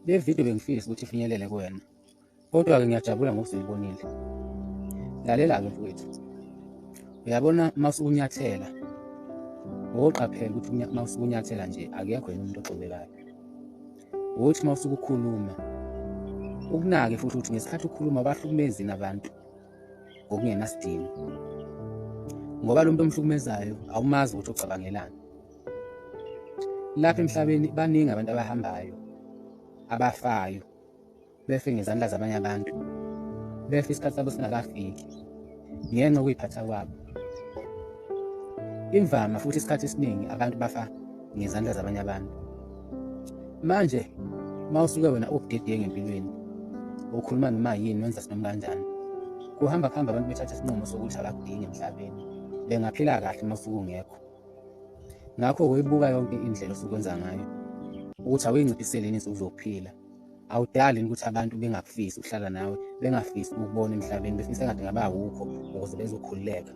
Le video bengifisa ukuthi ifinyelele kuwena, kodwa-ke ngiyajabula ngokuthi uyibonile. Lalela-ke mfowethu, uyabona uma usukunyathela, woqaphela ukuthi uma usukunyathela nje akekho yini umuntu oxubekayo. Wothi uma usukukhuluma, ukunake futhi ukuthi ngesikhathi ukhuluma abahlukumezi nabantu ngokungenasidingo, ngoba lo muntu omhlukumezayo awumazi ukuthi ucabangelani. Lapha emhlabeni baningi abantu abahambayo abafayo befe ngezandla zabanye abantu, befe isikhathi sabo singakafiki ngenxa yokuyiphatha kwabo. Imvama futhi isikhathi esiningi abantu bafa ngezandla zabanye abantu. Manje uma usuke wena ubudedengu empilweni, ukhuluma noma yini, wenza sinoma kanjani, kuhamba kuhamba abantu bethatha isinqumo sokuthi abakudingi emhlabeni, bengaphila kahle uma usuke ungekho. Ngakho uyibuka yonke indlela osuke wenza ngayo ukuthi awuyinciphiseli yini insuku zokuphila, awudali yini ukuthi abantu bengakufisi ukuhlala nawe, bengafisi ukubona emhlabeni, befisa engathi ngabe awukho ukuze bezokhululeka.